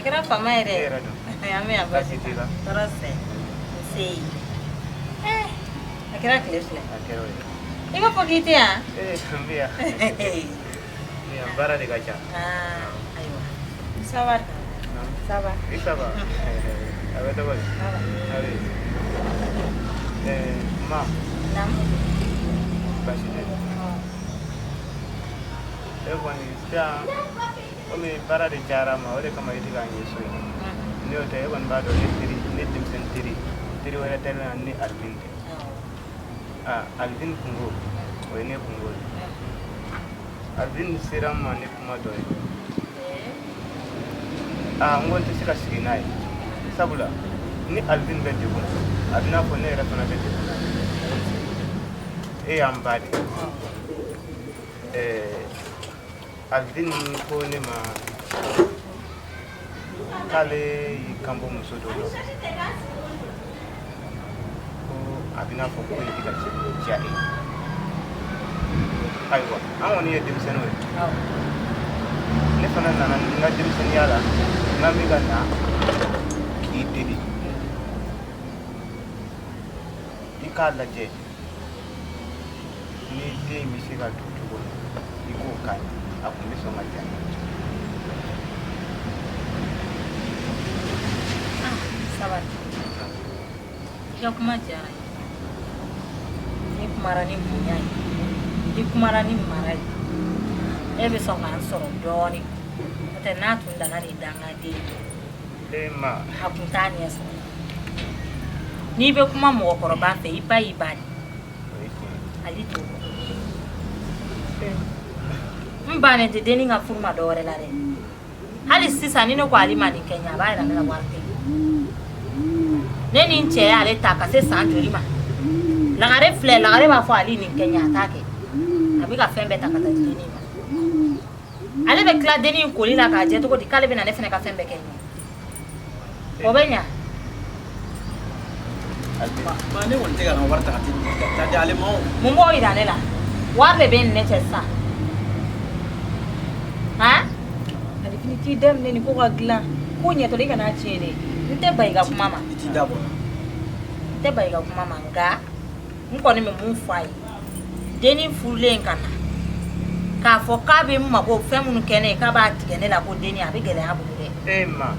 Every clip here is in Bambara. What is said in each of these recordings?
kɛra fama ye dɛ. E yɛrɛ dun? An bɛ yan, baasi Baasi t'i la? Tɔɔrɔ tɛ. Nse. Eh, a kɛra tile 2. A kɛra o ye. I b'a fɔ k'i tɛ yan? Ee, n bɛ yan. N bɛ yan, baara de ka ca. Ah, ayiwa. Ça va? Ça va. I ça va? A bɛ cogo di? Ça va. A bɛ. Ɛɛ, ma. Naamu. Baasi tɛ. E kɔni sisan komi baara de cayara ma, o de kama i tɛ k'an ye so in. N'o tɛ, e kɔni b'a dɔn ne teri, ne denmisɛnnin teri, teri wɛrɛ tɛ ne la ni Alvin tɛ. Aa, Alvin kungo, o ye ne kungo ye. Alvin sera n ma ni kuma dɔ ye. Aa, n ko n tɛ se ka sigi n'a ye. Sabula ni Alvin bɛ degun na, a bɛ n'a fɔ ne yɛrɛ fana bɛ degun na. E y'an ba de ye. Ɛɛ, Alvin ko ne ma k'ale y'i kanbɔ muso dɔ la, ko a bɛna fɔ ko in tɛ ka diya e ye. Ayiwa, an kɔni ye denmisɛnninw ye. Ne fana nana n ka denmisɛnninya la, n'an bɛ ka na k'i deli, i k'a lajɛ ni den in bɛ se ka don cogo min, i k'o k'a ye, a kun bɛ sɔn ka diya n ye. Sabali. I ka kuma diyara n ye. I kumara ni bonya ye. I kumara ni mara ye. E bɛ sɔn k'an sɔrɔ dɔɔnin. N'o tɛ n'a tun danna nin dangaden ye. E ma. A kun t'a ɲɛ sɔrɔ. N'i bɛ kuma mɔgɔkɔrɔba fɛ, i ba y'i ba de. O ye tiɲɛ ye. Ale t'o dɔn. N bannen tɛ dennin ka furu ma dɔ wɛrɛ la dɛ. Hali sisan ni ne ko ale ma nin kɛ n ye, a b'a yira ne la wari tɛ yen. Ne ni n cɛ y'ale ta ka se san joli ma. Lagare filɛ, Lagare b'a fɔ ale nin kɛ n ye, a t'a kɛ. A bɛ ka fɛn bɛɛ ta ka taa di dennin ma. Ale bɛ tila dennin koli la k'a jɛ cogo di k'ale bɛ na ne fana ka fɛn bɛɛ kɛ n ye. O bɛ ɲa. Ma, ne kɔni tɛ ka n ka wari ta ka taa di ale ma o. Mun b'o yira ne la? Wari de bɛ n ni ne cɛ sisan. Han? Alifini t'i daminɛ nin ko ka dilan. Ko ɲɛtɔ la i kana tiɲɛ dɛ. N tɛ ban i ka kuma ma. I t'i da bɔ. N tɛ ban i ka kuma ma, nka n kɔni bɛ mun fɔ a ye. Dennin furulen ka na. K'a fɔ k'a bɛ n mago fɛn minnu kɛ ne ye, k'a b'a tigɛ ne la ko dennin, a bɛ gɛlɛya a bolo dɛ. E ma,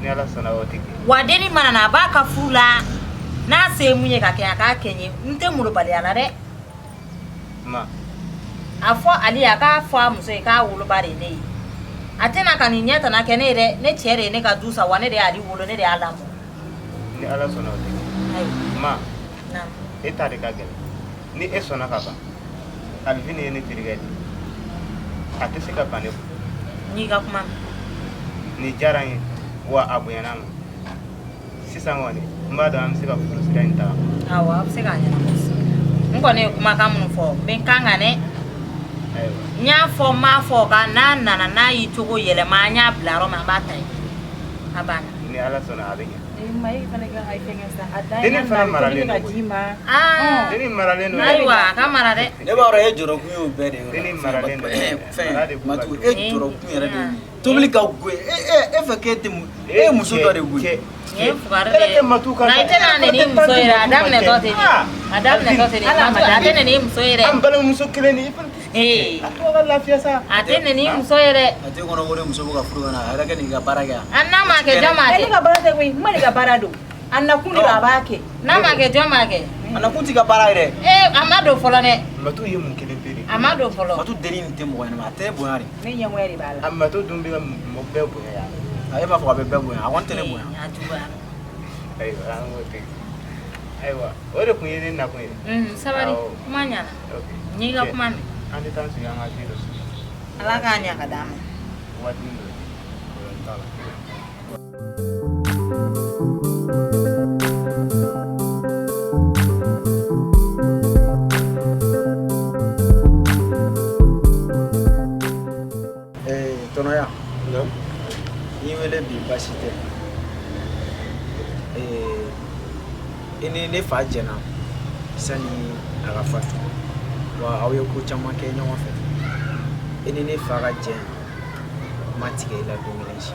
ni Ala sɔnna o tɛ kɛ. Wa dennin mana na, a b'a ka furu la. N'a se ye mun ye ka kɛ, a k'a kɛ n ye. N tɛ molobaliya la dɛ. Ma. A fɔ Ale ye, a k'a fɔ a muso ye k'a woloba de ye ne ye. A tɛna ka nin ɲɛ tana kɛ ne ye dɛ. Ne cɛ de ye ne ka du sa, wa ne de y'ale wolo, ne de y'a lamɔ. Ni Ala sɔnna o tɛ kɛ. Ayiwa. Ma. Naamu. E ta de ka gɛlɛn. Ni e sɔnna ka ban, Alvin ye ne terikɛ de ye. A tɛ se ka ban ne kun. N y'i ka kuma mɛn. Nin diyara n ye, wa a bonyana n ma. Sisan kɔni, n b'a dɔn an bɛ se ka furu sira in ta. Awɔ, a bɛ se k'a ɲɛnabɔ. N kɔni ye kumakan minnu fɔ, n bɛ n kan kan dɛ. Ayiwa. N y'a fɔ, n m'a fɔ ka n'a nana n'a y'i cogo yɛlɛma, an y'a bila yɔrɔ min, an b'a ta yen. A banna. Ni Ala sɔnna a bɛ ɲɛ. Ma, e fana ka fɛngɛ sa. A dan ye Dennin fana n'a nana, maralen tobili ka don d'i ma. Aa. Dennin maralen don. Ayiwa, a ka mara dɛ. Ne b'a dɔn e jɔrɔkun y'o bɛɛ de ye. Dennin maralen don. Fɛn, Mara de b'u ka Matu, du. e jɔrɔkun yɛrɛ de ye nin ye. Tobili ka go e e fɛ k'e tɛ e ye muso dɔ de koyi. Cɛ, Nin ye fugari e de ye. tɛ Matu kan Nka i tɛna nɛni i muso ye dɛ, a daminɛtɔ tɛ nin ye. A daminɛtɔ tɛ nin ye. Matu, a tɛ nɛni i muso ye dɛ. An balimamuso kelen nin, i fana tɛ. Ee. A to a ka lafiya sa. A tɛ nɛni i muso ye dɛ. A t'e kɔnɔ ko ne muso bɛ ka furu ka na, a yɛrɛ kɛ n'i ka baara kɛ yan. A n'a ma kɛ, jɔn b'a Ne kɛ? ka baara tɛ koyi, n ma de ka baara don. A nakun de don, a b'a kɛ. N'a ma kɛ, jɔn b'a kɛ? A nakun t'i ka baara ye dɛ. Ee, a ma don fɔlɔ dɛ. Matu ye mun kelen pe de ye? A ma don fɔlɔ. Matu dennin nin tɛ mɔgɔ ɲɛnama, a tɛ bonya de. Ne ɲɛngoya de b'a la. A Matu dun bɛ ka mɔgɔ bɛɛ bonya yan. A e b'a fɔ a bɛ bɛɛ bonya, a kɔni tɛ ne bonya. A juguyara. Ayiwa, an k'o to yen. Ayiwa, o de tun ye ne nakun ye. Sabali, Awɔ. kuma ɲɛna. Ok. N y'i ka kuma mɛn. An tɛ taa sigi an ka ji dɔ sigi. Ala k'a ɲɛ ka d'an ma. Waati dɔ. Problème t'a la. Tɔnɔya. N y'i wele bi, baasi tɛ. I ni ne fa jɛna sani a ka fatu, wa aw ye ko caman kɛ ɲɔgɔn fɛ. I ni ne fa ka jɛ ma tigɛ i la don kelen si.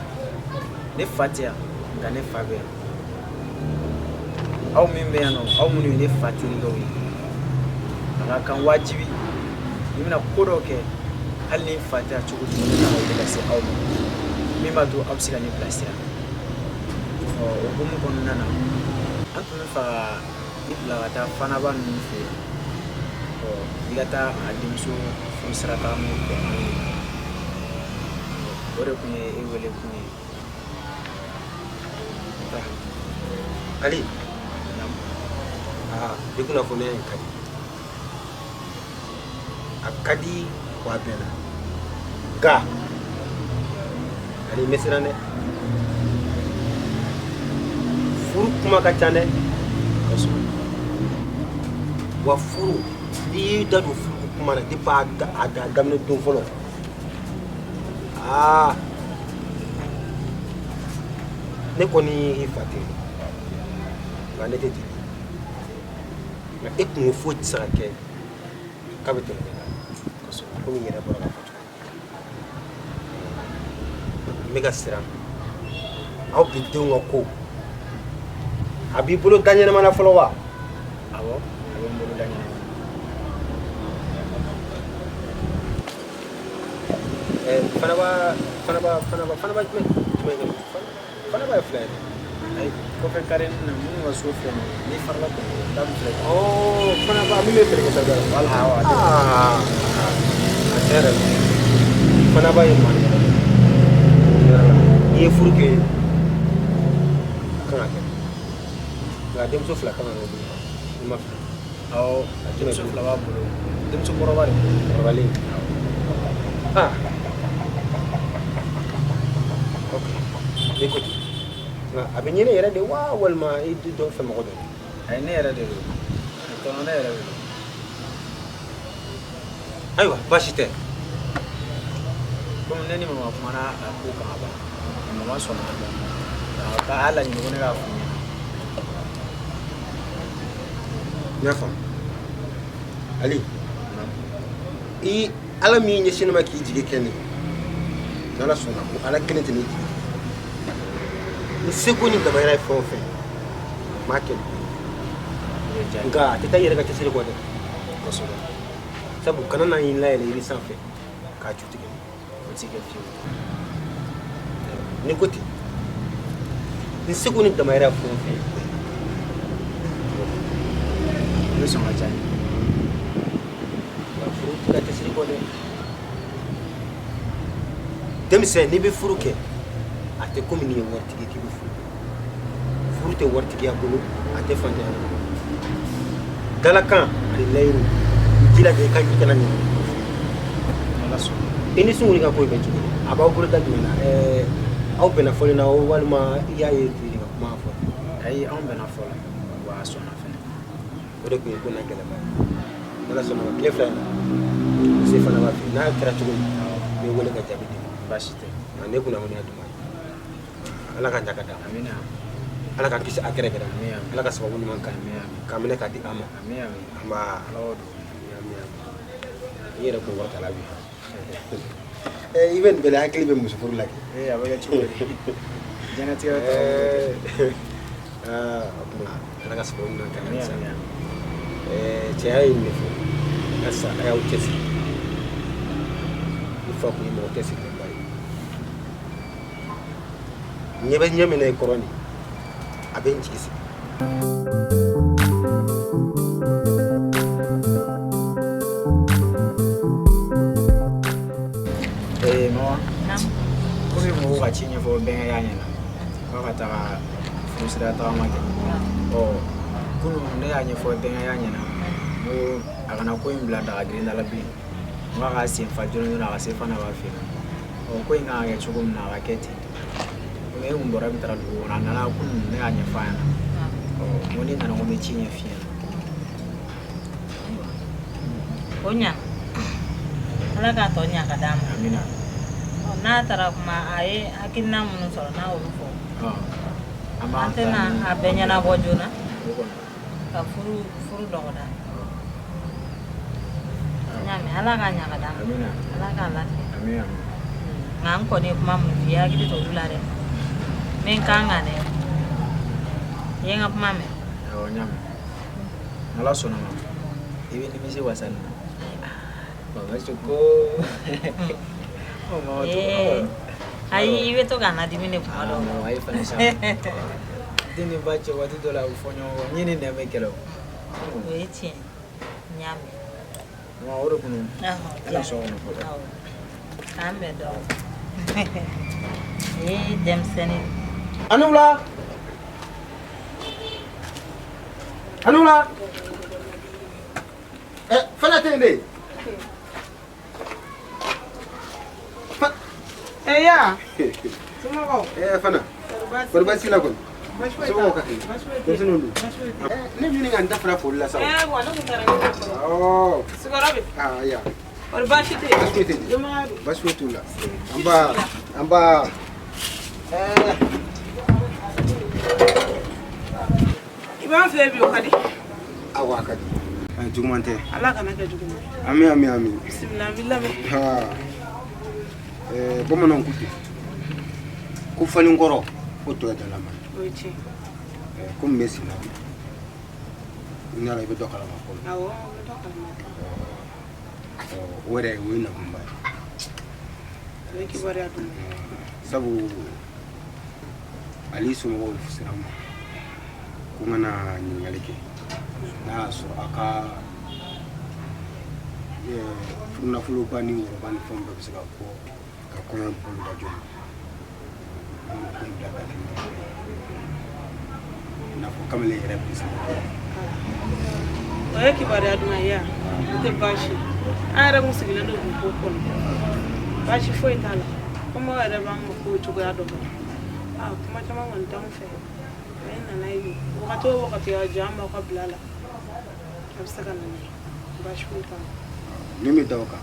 Ne fa tɛ yan, nka ne fa bɛ yan. Aw min bɛ yan nɔ, aw minnu ye ne fa terikɛw ye, a ka kan wajibi ni bɛna ko dɔ kɛ, hali ni n fa tɛ yan cogo cogo, ne kan ka wuli ka se aw ma min b'a to aw bɛ se ka ne bilasira. Ɔ o hukumu kɔnɔna na, an tun bɛ fɛ ka i bila ka taa Fanaba ninnu fɛ yen, ɔ i ka taa a denmuso furu sira tagama bɛn an ye. O de tun ye e wele kun ye. Ali, aa bi kunnafoniya in ka di, a ka di wa a bɛnna, nka Ali n bɛ siran dɛ, furu kuma ka ca dɛ, wa furu n'i y'i da don furu kuma na depuis a daminɛ don fɔlɔ, aa ne kɔni y'i fa teri, nka ne tɛ jeli, nka e kunko foyi tɛ se ka kɛ k'a bɛ tɛmɛ ne kan, komi n yɛrɛ bɔra k'a fɔ cogo min. N bɛ ka siran aw bi denw ka ko a b'i bolo da ɲɛnama na fɔlɔ wa? Awɔ, a bɛ n bolo da ɲɛnama. Fanaba, Fanaba, Fanaba, Fanaba jumɛn jumɛn jumɛn? Fanaba ye fila ye dɛ. Ayi, kɔfɛ kare na minnu ka so filɛ nin ye, n'i farala kɔni da bɛ filɛ. Ɔɔ, Fanaba min bɛ feere kɛ sa. Wala, awɔ. Aa, a tiɲɛ yɛrɛ la, Fanaba ye maa ye. Tiɲɛ yɛrɛ la, n'i ye furu kɛ, a kan ka kɛ. Nka denmuso fila kan ka kɛ bolo, i ma fili. Awɔ, denmuso fila b'a bolo. Denmuso kɔrɔba de. Kɔrɔbalen. Ah. Ok. Ne ko ten. Nka a bɛ ɲini yɛrɛ de wa walima i dɔ fɛ mɔgɔ dɔ? Ayi, ne yɛrɛ de don. Tɔnɔ, ne yɛrɛ de don. Ayiwa, baasi tɛ. Komi ne ni mama kumana a ko kan ka ban, mama sɔnna a ma. A y'a laɲini ko ne k'a f'u ɲɛna. N y'a faamu. Ali, i Ala min ɲɛsin ne ma k'i jigi kɛ ne ye, n'Ala sɔnna ko Ala kelen tɛ ne jigi kɛ. N seko ni damayira ye fɛn o fɛn ye, n b'a kɛ. Nka a tɛ taa i yɛrɛ ka cɛsiri kɔ dɛ. Kosɛbɛ. Sabu kana na y'i layɛlɛ yiri sanfɛ k'a ju tigɛ. O ti kɛ fiyewu. Ni ko ten, n seko ni damayira ye fɛn o fɛn ye. O bɛ sɔn ka diya n ye. Nka furu tɛ ka cɛsiri kɔ dɛ. Denmisɛn, n'i bɛ furu kɛ, a tɛ komi n'i ye waritigi k'i bɛ furu kɛ. Furu tɛ waritigiya bolo, a tɛ fantanya bolo. Dalakan ani layiru, i jilaja i ka i kana ɲinɛ. Ala sɔnna. I ni Sungurun ka ko bɛ cogo di? A b'aw bolo da jumɛn na? Aw bɛnna fɔli na walima i y'a ye ten ka kuma fɔ? Ayi, anw bɛnna fɔ la, wa a sɔnna fɛnɛ. O de tun ye ko na gɛlɛma ye. N'Ala sɔnna ma, tile fila in na, n se fana b'a fɛ n'a kɛra cogo min, n bɛ wele ka jaabi d'i ma. Baasi tɛ. Nka ne kunnafoniya duman ye. Ala ka ɲa ka d'a ma. Amina. Ala ka kisi a kɛrɛ kɛrɛ. Amina. Ala ka sababu ɲuman k'an ye. Amina. K'a minɛ k'a di an ma. Amina. An b'a. Ala y'o don. Amina. I yɛrɛ kun kɔrɔta la bi. I bɛ nin bɛɛ la, hakili bɛ muso furu la kɛ. Ee, a bɛ kɛ cogo di? Diɲɛlatigɛ bɛ taga bolo. Aa, o tuma Ala ka sababu ɲuman k'an ye. Amina. Cɛya ye nin de fɔ. Halisa a y'aw cɛsiri. I fa kun ye mɔgɔ cɛsirilenba ye. Ɲɛ bɛ ɲɛ min na i kɔrɔ nin, a bɛ n jigi sigi. Ee mama, komi mɔgɔw ka ci ɲɛfɔ bɛnkɛ y'a ɲɛna k'a ka taga furusira tagama kɛ. Ɔ kunun ne y'a ɲɛfɔ bɛnkɛ y'a ɲɛna n ko a kana ko in bila daga girinda la bilen, n k'a ka sen fa joona joona a ka se Fanaba fɛ yen. Ɔ ko in kan ka kɛ cogo min na, a ka kɛ ten. Komi e kun bɔra min taara dugu kɔnɔ, a nana kunun ne y'a ɲɛfɔ a ɲɛna. Ɔ n ko n'i nana ko n bɛ ci ɲɛf'i ɲɛna. O ɲa. Ala k'a tɔ ɲa ka d'a ma. Amina. N'a taara kuma, a ye hakilina minnu sɔrɔ, n'a y'olu fɔ, An b'an an tɛna a bɛɛ ɲɛnabɔ joona O kɔni. ka furu furu dɔgɔda. N y'a mɛn, Ala k'a ɲa ka d'a ma. Amina. Ala k'a latigɛ. Amina. Nka n kɔni ye kuma min f'i ye, hakili t'olu la dɛ. Bɛ n kan kan dɛ. I ye n ka kuma mɛn? Awɔ, n y'a mɛn. N'Ala sɔnna ma, i bɛ nimisi wasa nin na. Mama Soko. Mama Ee, ayi, i bɛ to k'a nadimi de kuma dɔw la. Mama, ayi fana sa. Den ni ba cɛ waati dɔ la a bɛ fɔ ɲɔgɔn kɔ. Ɲin ni nɛn bɛ kɛlɛ o. O ye tiɲɛ ye. N y'a mɛn. Mama, o de kun don. Ɔhɔn. E na so kɔnɔ fɔlɔ. Awɔ. K'an bɛn dɔn. Ee, denmisɛnnin. A ni wula. A ni wula. Ɛ, Fana tɛ yen de. E ya. Somɔgɔw? Ɛ, Fana. Kɔri baasi t'i la kɔni? Somɔgɔw ka kɛnɛ? Denmisɛnninw dun? Ne bɛ ɲini ka n da fara foli la sa o. Eh, wa ne kun taara ɲɛfɛ fɔlɔ. Awɔ. Sigiyɔrɔ bɛ? Aa, ya. Kɔri baasi tɛ yen? Baasi foyi tɛ yen. Denbaya dun? Baasi foyi t'u la. An ba, an ba. Ɛɛ. I b'an fɛ bi, o ka di. Awɔ, a ka di. Juguman tɛ. Ala kana kɛ juguman ye. Ami, ami, ami. Bisimila, an b'i lamɛn. Ha. Ɛɛ, bamananw ko ten ko falenkɔrɔ ko tɔ ye dalama. O ye tiɲɛ. Ɛɛ, ko min bɛ sen na bi, n y'a dɔn i bɛ dɔ kalama ko la. Awɔ, n bɛ dɔ kalama. Ɔ, o yɛrɛ o ye nakunba ye. O ye kibaruya duman ye. Sabu ale somɔgɔw sera n ma ko n ka na ɲininkali kɛ n'a y'a sɔrɔ a ka furunafoloba ni wɔrɔba ni fɛnw bɛɛ bɛ se ka bɔ ka kɔɲɔ boloda joona. An bɛ ko in bila ka tɛmɛ i n'a fɔ kamalen yɛrɛ bɛ se. O ye kibaruya duman ye yan. O tɛ baasi ye. An yɛrɛ kun sigilen don k'o ko kɔnɔ. Baasi foyi t'a la. Komi aw yɛrɛ b'an ka kow cogoya dɔn. Aa, kuma caman kɔni t'anw fɛ. A ye nana ye bi. Wagati o wagati a jɔ an b'aw ka bila la. A bɛ se ka na n'a ye. Baasi foyi t'a la. Min bɛ da o kan,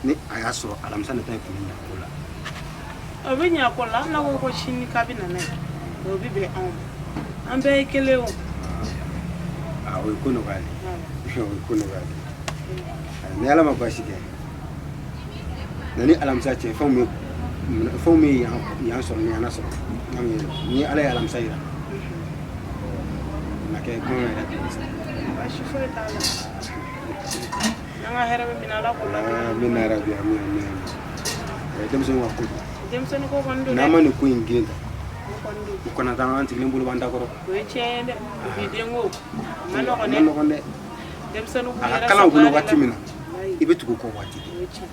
ni a y'a sɔrɔ alamisa nata in tun bɛ ɲa ko la. O bɛ ɲa ko la. Hali n'a ko ko sini k'a bɛ na n'a ye, o bɛ bɛn anw ma. An bɛɛ ye kelen o. Aa, o ye ko nɔgɔyalen ye. O ye ko nɔgɔyalen ye. Ni Ala ma baasi kɛ, na ni alamisa cɛ, fɛnw bɛ yan sɔrɔ ni yan sɔrɔ, ni Ala ye alamisa yira, na kɛ kɔɲɔ yɛrɛ tɛ sa. Baasi foyi t'a la. N'an ka hɛrɛ bɛ min na, Ala k'o latigɛ. Amina yarabi, amin, amin. Denmisɛnninw ka ko don. Denmisɛnnin ko kɔni don dɛ. N'an ma nin ko in girin ta, O kɔni don. u kana taa an sigilen bolo b'an da kɔrɔ. O ye tiɲɛ ye dɛ. Bi den ko a ma nɔgɔn A dɛ. ma nɔgɔn dɛ. Denmisɛnnin k'u A ka yɛrɛ kalan bolo sagoya de waati la. min na, i bɛ tugu o kɔ waati O ye tiɲɛ.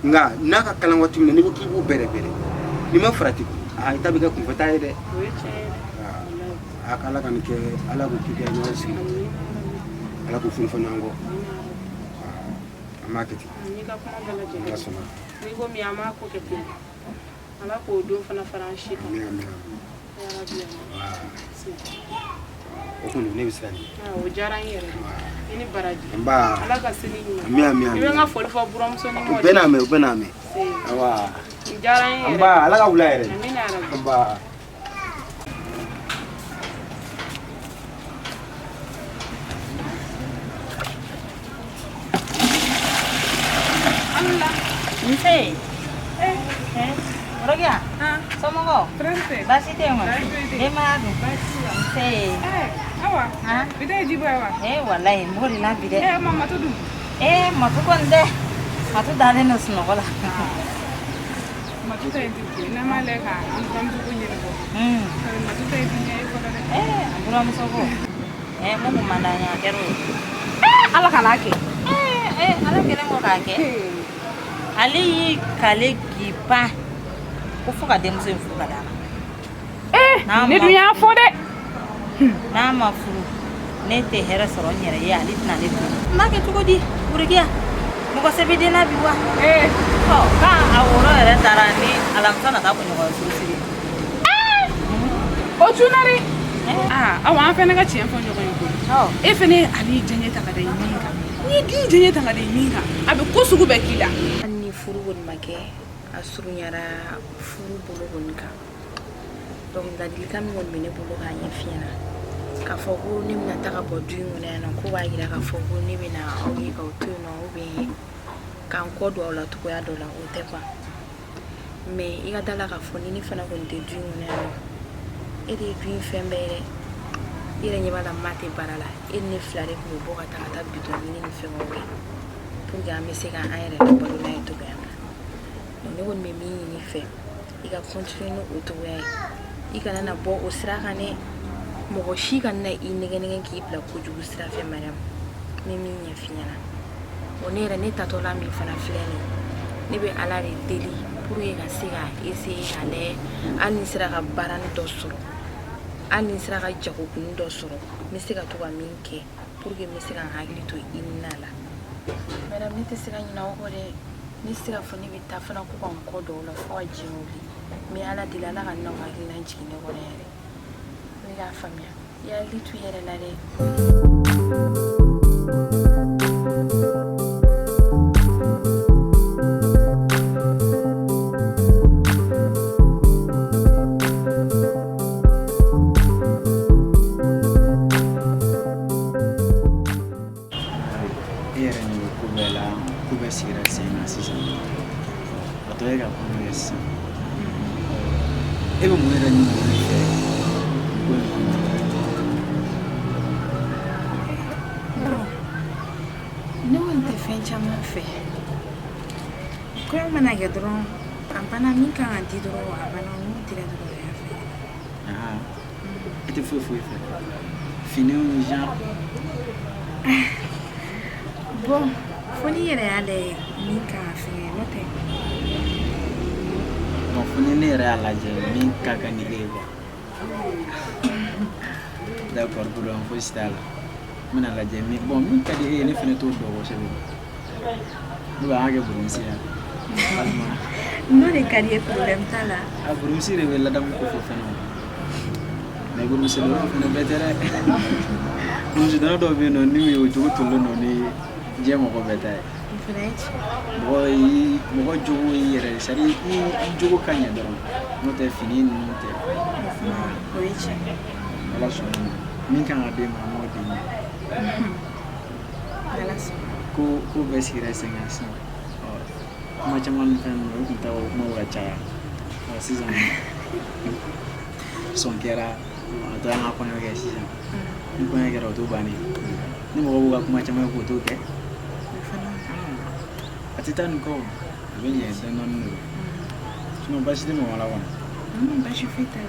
Nka n'a ka kalan waati min na, n'i ko k'i b'u bɛrɛ bɛrɛ, n'i ma farati, aa, i ta bɛ kɛ kunfɛta ye dɛ. O ye tiɲɛ ye dɛ. A ka Ala ka nin kɛ, Ala k'u k'i kɛ ɲɔgɔn sigi, Ala k'u funu fɔ ɲɔgɔn kɔ. An b'a kɛ ten. N'i ka kuma bɛɛ lajɛlen. Ala sɔnna. N'i ko min, an b'a ko kɛ ten. Ala k'o don fana fara an si kan. Amin, amin, amin. Yarabi, amin. O kɔni, ne bɛ siran nin. Ah, o diyara n yɛrɛ de. I ni baraji. Nba. Ala ka sini ɲuman. Amin, amin, I amin. bɛ n ka foli fɔ buramuso ni U bɛɛ n'a mɛn, u bɛɛ n'a mɛn. Awa. Nin diyara n yɛrɛ. Nba, Ala ka wula yɛrɛ. Amina yarabi. Nba. Alula. Nse. Rokia. Somɔgɔw? Baasi tɛ yen kɔni? Denbaya dun? Nse. Awa. Bi tɛ ji bɔ wa? Eh, walayi, n b'o de la bi dɛ. Eh, ma Matu dun? Eh, Matu kɔni dɛ. Matu dalen don sunɔgɔ la. Matu ta in tɛ koyi, n'an m'a lajɛ k'an buramuso ko ɲɛnabɔ. Matu ta in tɛ ɲɛ e kɔrɔ dɛ. Eh, an buramuso ko. Eh, mun kun man d'an ye, a kɛra o ye. Eh, Ala kan'a kɛ. Eh, eh, Ala kɛlen kɔ k'a kɛ. Ale y'i kale k'i ban ko fo ka denmuso in furu ka d'a ma. Eh, ne dun y'a fɔ dɛ. N'a ma furu, ne tɛ hɛrɛ sɔrɔ n yɛrɛ ye, ale tɛna ne to. N b'a kɛ cogo di, Worokiya? Mɔgɔ sɛbɛ den na bi wa? Ee. Ɔ, k'a a woro yɛrɛ taara ni alamisa nata kunɲɔgɔn furu siri. O cunna dɛ. Aa, awa, an fɛnɛ ka tiɲɛ fɔ ɲɔgɔn ye koyi. E fɛnɛ ye ale diyaɲɛ ta ka da i min kan. N'i den diyaɲɛ ta ka da i min kan, a bɛ ko sugu bɛɛ k'i la. Hali ni furu kɔni ma kɛ, a surunyara furu bolo kɔni kan. Donc ladilikan min kɔni bɛ ne bolo k'a ɲɛf'i ɲɛna, k'a fɔ ko ne bɛna taga bɔ du in kɔnɔ yan nɔ, ko b'a yira k'a fɔ ko ne bɛna aw ye k'aw to yen nɔ, ou bien k'an kɔ don aw la cogoya dɔ la, o tɛ quoi. Mais i ka da la k'a fɔ ni ne fana kɔni tɛ du in kɔnɔ yan nɔ. E de ye du in fɛn bɛɛ ye dɛ. I yɛrɛ ɲɛ b'a la, ma tɛ baara la. E ni ne fila de tun bɛ bɔ ka taa ka taa bidɔn ɲini ni fɛngɛw kɛ pour que an bɛ se k'an yɛrɛ labalo n'a ye cogoya min na. Ne kɔni bɛ min ɲini i fɛ, i ka continuer ni o cogoya ye, i kana na bɔ o sira kan dɛ. Mɔgɔ si kana na i nɛgɛ nɛgɛ k'i bila kojugu sira fɛ. Mariam, n bɛ min ɲɛf'i ɲɛna o, ne yɛrɛ ne tatɔla min fana filɛ nin ye, ne bɛ Ala de deli pour que ka se ka essayer k'a lajɛ, hali ni sera ka baaranin dɔ sɔrɔ, hali ni sera ka jagokunni dɔ sɔrɔ, n bɛ se ka to ka min kɛ pour que n bɛ se ka n hakili to i ni na la. Mariam, ne tɛ se ka ɲinɛ aw kɔ dɛ. Ne tɛ se k'a fɔ ne bɛ taa fana ko ka n kɔ don aw la fo ka diɲɛ wuli. N bɛ Ala deli, Ala ka n'aw hakilina jigin ne kɔnɔ yɛrɛ. Ne k'a faamuya, i hakili to i yɛrɛ la dɛ. E yɛrɛ ɲɛ bɛ ko bɛɛ la, ko bɛɛ sigira sen kan sisan. A tɔ ye ka kɔɲɔ kɛ sisan. E bɛ mun yɛrɛ ɲini olu fɛ ko in kɔnɔ? Ne kɔni tɛ fɛn caman fɛ. Kɔɲɔ mana kɛ dɔrɔn, a banna. Min kan ka di dɔrɔn, a banna. N'o dira dɔrɔn, o y'a fɛ. E tɛ foyi foyi fɛ, finiw ni genre? Bon, fo n'i yɛrɛ y'a lajɛ min kan ka fɛngɛ, n'o tɛ. Bon, fo ni ne yɛrɛ y'a lajɛ min ka kan ni e ye quoi. D'accord, problème fosi t'a la. N bɛna lajɛ min, bon, min ka di e ye, ne fana t'o dɔn kosɛbɛ. Ne b'a kɛ burumusi ye walima? N'o de ka di ye, problème t'a la. A burumusi de bɛ ladamu ko fɔ fɛnɛ o. Mais burumusi dɔnnaw fana bɛɛ tɛ dɛ. Burumusi dɔnna dɔw bɛ yen nɔ, n'u ye o jogo tolilen don ni diɲɛ mɔgɔ bɛɛ ta ye. O fana ye tiɲɛ. Mɔgɔ y'i mɔgɔ jogo y'i yɛrɛ ye, c'est à dire i jogo ka ɲɛ dɔrɔn, n'o tɛ fini ninnu tɛ. O fana o ye tiɲɛ. Ala sɔnna ma, min kan ka d'e ma, an b'o d'i ma. Ala sɔnna. Ko ko bɛɛ sigira sen kan sisan. Ɔ, kuma caman ni fɛn ninnu, o tun tɛ o kumaw ka caya. Ɔ, sisan sɔn kɛra, a tɔ an ka kɔɲɔ kɛ sisan. Ni kɔɲɔ kɛra, o t'o bannen. Ni mɔgɔ b'u ka kuma caman k'o t'o kɛ. O fana. A tɛ taa nin kɔ o, a bɛ ɲɛ dɔɔnin dɔɔnin de. Sinon baasi tɛ mɔgɔ la kɔni? Baasi foyi t'a la.